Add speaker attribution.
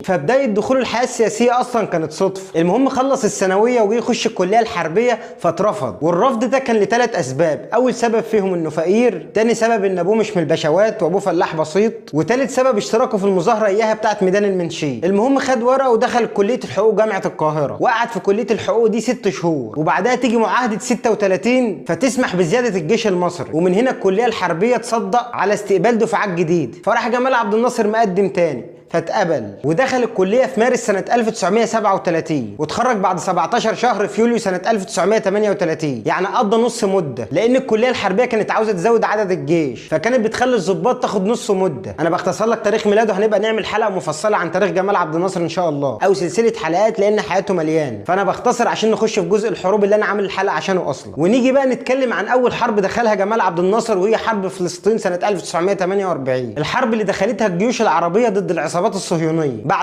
Speaker 1: فبداية دخوله الحياة السياسية اصلا كانت صدفة. المهم خلص الثانوية وجي يخش الكلية الحربية فاترفض، والرفض ده كان لثلاث اسباب. اول سبب فيهم انه فقير، تاني سبب ان ابوه مش من البشوات وابوه فلاح بسيط، وتالت سبب اشتراكه في المظاهرة اياها بتاعت ميدان المنشيه. المهم خد ورقة ودخل كليه الحقوق جامعه القاهرة، وقعد في كليه الحقوق دي 6 شهور، وبعدها تيجي معاهدة 36 فتسمح بزيادة الجيش المصري، ومن هنا الكلية الحربية تصدق على استقبال دفعات جديدة. فراح جمال عبد الناصر مقدم تاني فاتقبل، ودخل الكلية في مارس سنة 1937، واتخرج بعد 17 شهر في يوليو سنة 1938، يعني قضى نص مدة، لأن الكلية الحربية كانت عاوزة تزود عدد الجيش، فكانت بتخلي الضباط تاخد نص مدة. أنا بختصر لك تاريخ ميلاده، هنبقى نعمل حلقة مفصلة عن تاريخ جمال عبد الناصر إن شاء الله، أو سلسلة حلقات لأن حياته مليانة، فأنا بختصر عشان نخش في جزء الحروب اللي أنا عامل الحلقة عشانه أصلا. ونيجي بقى نتكلم عن أول حرب دخلها جمال عبد الناصر، وهي حرب فلسطين سنة 1948، الحرب اللي دخلتها الجيوش العربية ضد العصابات الصهيونية بعد